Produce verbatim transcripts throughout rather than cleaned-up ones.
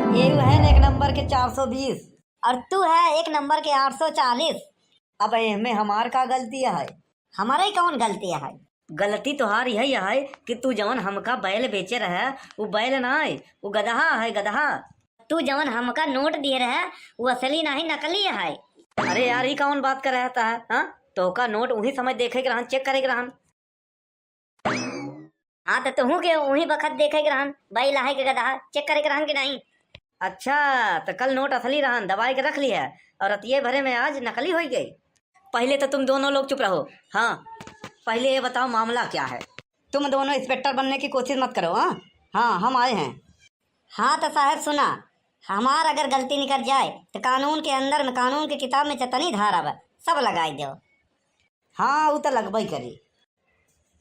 ये है एक नंबर के चार सौ बीस। और तू है एक नंबर के आठ सौ चालीस। अब एहमे हमार का गलती है? हमारे कौन गलती है? गलती तोहार यही है कि तू जवन हमका बैल बेचे रहे, वो बैल ना है, वो गदहा है, गदहा। तू जवन हमका नोट दिए रहे, वो असली नाही, नकली है। अरे यार, ई कौन बात कर रहा था, हाँ? तोहका नोट वही समय देखे के रहन, चेक करे के रहन। हाँ, तो तुहू के वही बखत देखे के रहन, बैल आहे के गदहा, चेक करे के रहन कि नहीं? अच्छा, तो कल नोट असली रहन, दबाई के रख लिया, और रतिये भरे में आज नकली हो गई। पहले तो तुम दोनों लोग चुप रहो। हाँ, पहले ये बताओ, मामला क्या है? तुम दोनों इंस्पेक्टर बनने की कोशिश मत करो। हाँ, हाँ, हम आए हैं। हाँ, तो साहब सुना, हमार अगर गलती निकल जाए, तो कानून के अंदर में, कानून के किताब में जतनी धारा अब सब लगाई दो। हाँ, वो तो लगबई करी।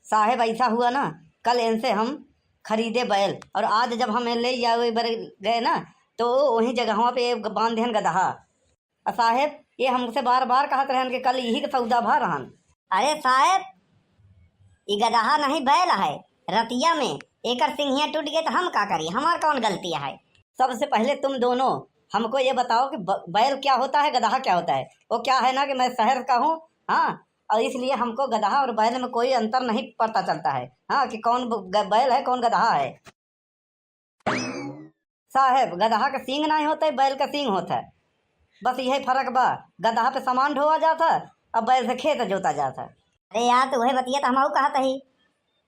साहेब, ऐसा हुआ ना, कल इनसे हम खरीदे बैल, और आज जब हम ले जावे बर गए ना, तो वही जगहवा पे बांध देहन गदहा। आ साहेब, ये हमसे बार बार कहत रहन कि कल यही के सौदा भा रहन। अरे साहेब, ई गदहा नहीं, बैल है। रतिया में एकर सिंघिया टूट गए तो हम का करी? हमार कौन गलती है? सबसे पहले तुम दोनों हमको ये बताओ कि ब-, बैल क्या होता है, गदहा क्या होता है? वो क्या है ना कि मैं शहर का हूँ, हाँ, और इसलिए हमको गदहा और बैल में कोई अंतर नहीं पता चलता है, हाँ, कि कौन ब-, ग-, बैल है, कौन गदहा है। साहेब, गदहा का सींग नाहीं होत है, बैल का सींग होत है। बस यही फर्क बा, गदहा पे सामान ढोआ जात है, अब बैल से खेत जोता जात है। अरे यार, तो वही बतिया तो हमहू कहत ही।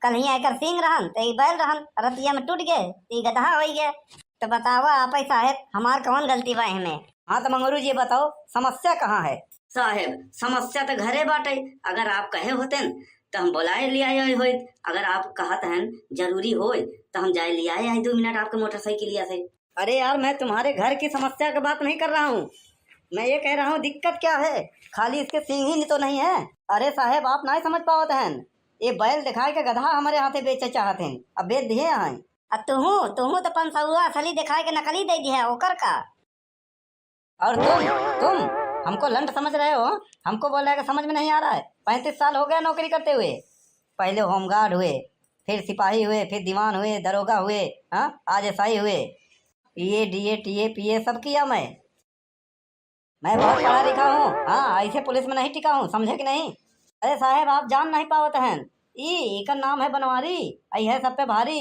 कल ही एकर सींग रहन, तो ई बैल रहन, रतिया में टूट गए, तो ई गदहा होई गए। तो बतावा आपे साहेब, हमार कौन गलती बा एहमे? हाँ, तो मंगरू जी, बताओ, समस्या कहाँ है? साहेब, समस्या तो घरे बाटे, अगर आप कहे होतेन, तो हम बुलाए ले आए होइत। अगर आप कहत हन जरूरी होय, तो हम जाए ले आए आई दो मिनट आपके मोटरसाइकिलिया से। अरे यार, मैं तुम्हारे घर की समस्या की बात नहीं कर रहा हूँ, मैं ये कह रहा हूँ दिक्कत क्या है, खाली इसके सींग ही तो नहीं है। अरे साहेब, आप नहीं समझ पावत हन, ये बैल दिखाए के गदहा हमारे हाथे बेचे चाहत हैं, अब बेच दिए हैं। अब तुहू, तुहू तो पंसौआ असली दिखाए के नकली दे दिया, ओकर का? और तुम, तुम हमको लंठ समझ रहे हो? हमको बोल रहे हो कि समझ में नहीं आ रहा है? पैंतीस साल हो गया नौकरी करते हुए। पहले होमगार्ड हुए, फिर सिपाही हुए, फिर दीवान हुए, दरोगा हुए, हाँ, आज एसआई हुए। पीए, डीए, टीए, पीए सब किया मैं। मैं बहुत पढ़ा लिखा हूँ, हाँ, ऐसे पुलिस में नहीं टिका हूँ, समझे कि नहीं? अरे साहेब, आप जान नहीं पावत हैं, ई, एकर नाम है बनवारी, आई है सब पे भारी।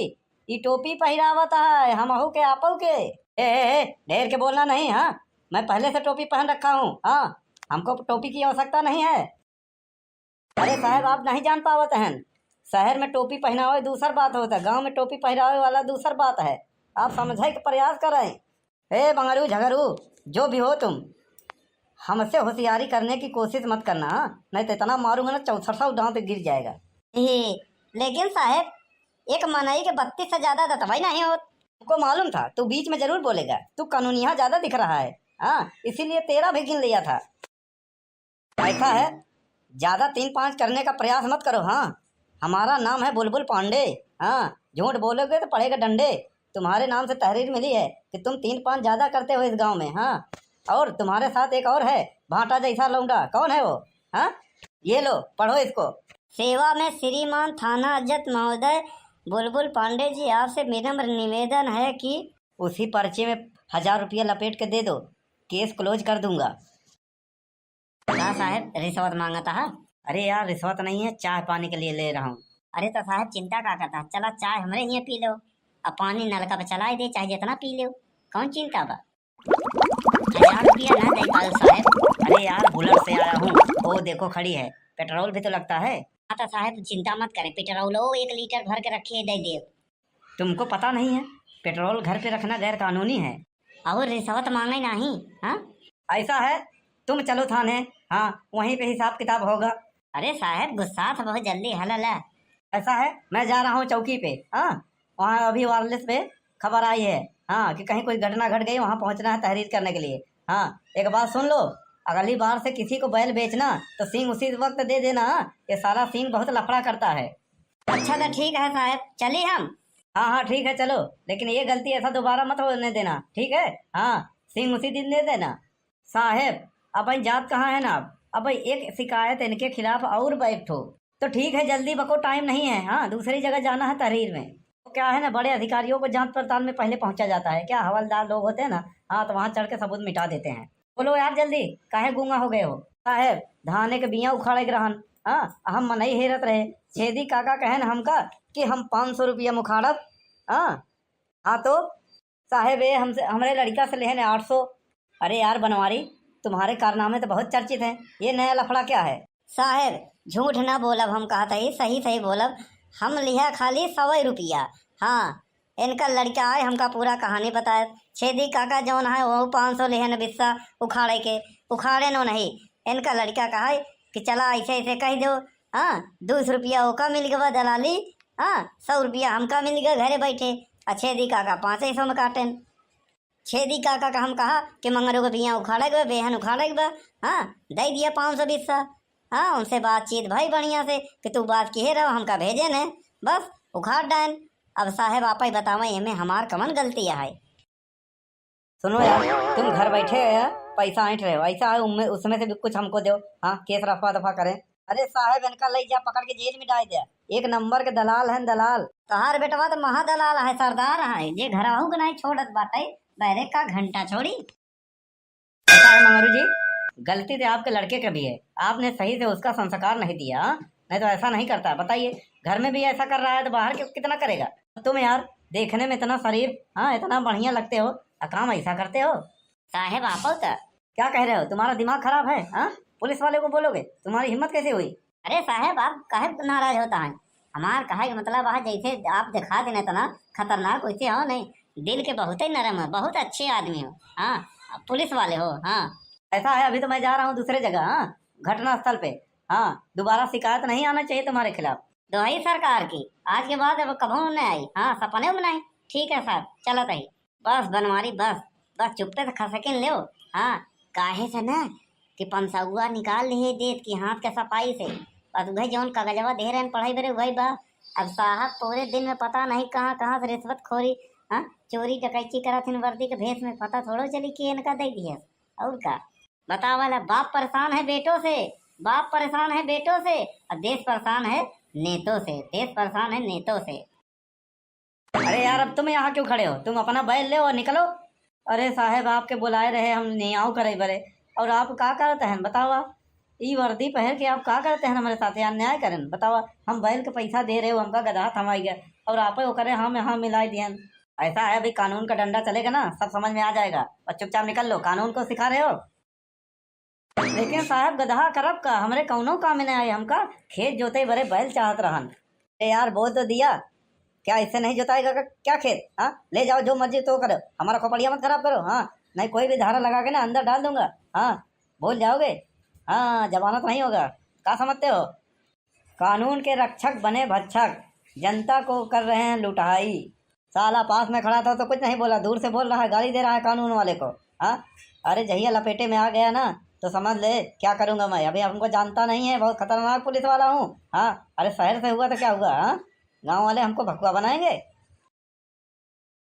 ई टोपी पहिरावत है, हमहू के, आपहू के। ए, ए, ए, ढेर के बोलना नहीं, हाँ? मैं पहले से टोपी पहन रखा हूँ, हाँ? हमको टोपी की आवश्यकता नहीं है। अरे साहेब, आप नहीं जान पावत हैं, शहर में टोपी पहनावे दूसर बात होता है, गाँव में टोपी पहिरावे वाला दूसर बात है। आप समझे के प्रयास करें। ए बंगरू झगरू, जो भी हो तुम, हमसे होशियारी करने की कोशिश मत करना, हाँ? नहीं तो इतना मारूंगा ना, चौसठा दांत गिर जाएगा। ए, लेकिन साहेब, एक मनई के बत्तीस से ज्यादा दतवाई नहीं होत। तुमको मालूम था, तू बीच में जरूर बोलेगा, तू कानूनिया ज्यादा दिख रहा है, हाँ, इसीलिए तेरा भी गिन लिया था। ऐसा है, ज्यादा तीन पाँच करने का प्रयास मत करो। हाँ, हमारा नाम है बुलबुल पांडे। हाँ, झूठ बोलोगे तो पड़ेगा डंडे। तुम्हारे नाम से तहरीर मिली है कि तुम तीन पाँच ज्यादा करते हो इस गांव में। हाँ, और तुम्हारे साथ एक और है, भांटा जैसा लौंडा। कौन है वो? हाँ, ये लो, पढ़ो इसको। सेवा में श्रीमान थानाध्यक्ष महोदय बुलबुल पांडे जी, आपसे विनम्र निवेदन है कि उसी पर्चे में हजार रुपया लपेट के दे दो, केस क्लोज कर दूंगा। का साहेब, रिश्वत मांगत हा? अरे यार, रिश्वत नहीं है, चाय पानी के लिए ले रहा हूँ। अरे तो साहेब, चिंता का करता है? चला, चाय हमरे हियाँ पी लो, अब पानी नलका पे चलाई दे, चाहे जितना पी लो, कौन चिंता बा? हजार रुपया ना दे पायो साहेब। अरे यार, बुलेट से आया हूँ, वो देखो खड़ी है, पेट्रोल भी तो लगता है। हाँ तो साहेब, चिंता मत करें, पेट्रोल वो एक लीटर भर के रखिए, दे दे। तुमको पता नहीं है, पेट्रोल घर पे रखना गैर कानूनी है। और रिश्वत मांगे नहीं, हाँ? ऐसा है, तुम चलो थाने, हाँ, वहीं पे हिसाब किताब होगा। अरे साहेब, गुस्सा तो बहुत जल्दी हल ले। ऐसा है, मैं जा रहा हूँ चौकी पे, हाँ, वहाँ अभी वायरलेस पे खबर आई है, हाँ, कि कहीं कोई घटना घट गई, वहाँ पहुँचना है तहरीर करने के लिए। हाँ, एक बात सुन लो, अगली बार से किसी को बैल बेचना तो सींग उसी वक्त दे देना, हाँ? ये साला सींग बहुत लफड़ा करता है। अच्छा तो ठीक है साहेब, चली हम। हाँ, हाँ, ठीक है, चलो, लेकिन ये गलती ऐसा दोबारा मत होने देना, ठीक है? हाँ, सींग उसी दिन दे देना। साहेब, अब जात कहाँ है ना, अब एक शिकायत इनके खिलाफ और बैठ हो। तो ठीक है, जल्दी बको, टाइम नहीं है, हाँ, दूसरी जगह जाना है तहरीर में। क्या है ना, बड़े अधिकारियों को जांच पड़ताल में पहले पहुंचा जाता है। क्या हवलदार लोग होते हैं ना, हाँ, तो वहां चढ़ के सबूत मिटा देते हैं। बोलो यार जल्दी, काहे गूंगा हो गए हो? साहेब, धाने के बिया उखाड़े के रहन, हाँ, हम मनई हेरत रहे। छेदी काका कहन हमका कि हम पाँच सौ रुपया में उखाड़ब, हाँ, हाँ तो साहेब, ये हमसे, हमरे लड़का से लेहन आठ सौ। अरे यार बनवारी, तुम्हारे कारनामे तो बहुत चर्चित हैं, ये नया लफड़ा क्या है? साहेब, झूठ ना बोलब, हम कहत ही सही सही बोलब, हम लिहा खाली सौ रुपया। हाँ, इनका लड़का आए, हमका पूरा कहानी बताए। छेदी काका जौन है, वो पाँच सौ लिहन बिस्सा उखाड़े के, उखाड़े नो नहीं। इनका लड़का कहे कि चला ऐसे ऐसे कह दो, हाँ, दो सौ रुपया ओका मिल गवा दलाली, हाँ, सौ रुपया हमका मिल गवा घरे बैठे, आ छेदी काका पाँच सौ में काटेन। छेदी काका का हम कहा कि मंगरू के बिया उखाड़े के बा, बेहन उखाड़े के बा, हाँ, दे दिया पाँच सौ बिस्सा। हाँ, उनसे बातचीत भई बढ़िया से कि तू बात किहे रहो, हमका भेजे ने, बस उखाड़ डायन। अब साहेब आप ही बतावे, एमे हमार कमन गलती है? सुनो यार, तुम घर बैठे है, पैसा ऐंठ रहे हो, ऐसा है उनमें, उसमें से भी कुछ हमको दो। हाँ, केस रफा दफा करें। अरे साहेब, इनका ले जा, पकड़ के जेल में डाल दे। एक नंबर के दलाल है, दलाल। तोहार बेटवा तो महा दलाल है, सरदार है, जे घरहू के नहीं छोड़त बाटे, बहरे का घंटा छोड़ी। पता है मंगरू जी, गलती तो आपके लड़के का भी है, आपने सही से उसका संस्कार नहीं दिया, हाँ? नहीं तो ऐसा नहीं करता। बताइए, घर में भी ऐसा कर रहा है तो बाहर क्यों, कितना करेगा? तुम यार देखने में इतना शरीफ, हाँ, इतना बढ़िया लगते हो, आ काम ऐसा करते हो। साहेब, आप तो क्या कह रहे हो? तुम्हारा दिमाग खराब है, हाँ? पुलिस वाले को बोलोगे? तुम्हारी हिम्मत कैसे हुई? अरे साहेब, आप काहे नाराज होता है? हमार कहे के मतलब है, जैसे आप दिखा देने इतना खतरनाक, वैसे हो नहीं, दिल के बहुत ही नरम है, बहुत अच्छे आदमी हो। हाँ, पुलिस वाले हो। हाँ, ऐसा है, अभी तो मैं जा रहा हूँ दूसरे जगह, हाँ, घटना स्थल पे। हाँ, दोबारा शिकायत नहीं आना चाहिए तुम्हारे खिलाफ। दुहाई सरकार की, आज के बाद अब कभू न आई। हाँ, सपने में नहीं। ठीक है साहब, चलत ही। बस बनवारी, बस, बस चुप्पे से खसकिन लेव। हाँ, काहे से न कि पंसौआ निकाल लिहे देत की हाथ के सफाई से। बस उहे जौन कागजवा दे रहन पढ़ाई बरे, उहे बा। अब साहब पूरे दिन में पता नहीं कहाँ कहाँ से रिश्वतखोरी, हाँ, चोरी डकैती करत हिन वर्दी के भेष में, पता थोड़ो चली कि इनका दे दिया। और का बतावा ला, बाप परेशान है बेटों से, बाप परेशान है बेटों से, और देश परेशान है नेतों से, देश परेशान है नेतों से। अरे यार, अब तुम यहाँ क्यों खड़े हो? तुम अपना बैल ले और निकलो। अरे साहेब, आपके बुलाए रहे हम नियाव करे बरे, और आप का करत हैं बतावा? ई वर्दी पहन के आप का करत हैं हमारे साथ? यार न्याय करें, बतावा। हम बैल के पैसा दे रहे हो, हमका गधा थमाई गया, और आप ओकरे हाँ में हाँ मिलाई दिहन। ऐसा है, अभी कानून का डंडा चलेगा ना, सब समझ में आ जाएगा। और चुपचाप निकल लो, कानून को सिखा रहे हो। लेकिन साहब, गदहा करब का? हमरे कौनो काम में नहीं आए। हमका खेत जोते बरे बैल चाहत रहन। ए यार, बोल तो दिया, क्या इससे नहीं जोताएगा का, क्या खेत? हाँ, ले जाओ, जो मर्जी तो करो, हमारा खोपड़िया मत खराब करो। हाँ, नहीं कोई भी धारा लगा के ना अंदर डाल दूंगा। हाँ, भूल जाओगे। हाँ, जमानत नहीं होगा। क्या समझते हो? कानून के रक्षक बने भक्षक, जनता को कर रहे हैं लुटाई। साला पास में खड़ा था तो कुछ नहीं बोला, दूर से बोल रहा है, गाली दे रहा है कानून वाले को। हाँ, अरे जहिया लपेटे में आ गया ना, तो समझ ले क्या करूँगा मैं। अभी हमको जानता नहीं है, बहुत खतरनाक पुलिस वाला हूँ। हाँ, अरे शहर से हुआ तो क्या हुआ? हाँ, गाँव वाले हमको भकुआ बनाएंगे।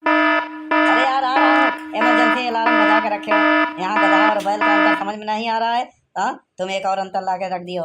अरे यार, आ रहा हूँ, इमरजेंसी अलार्म बजा के रखे हो। यहाँ गधा और बैल का अंतर समझ में नहीं आ रहा है। हाँ, तुम एक और अंतर ला के रख दियो।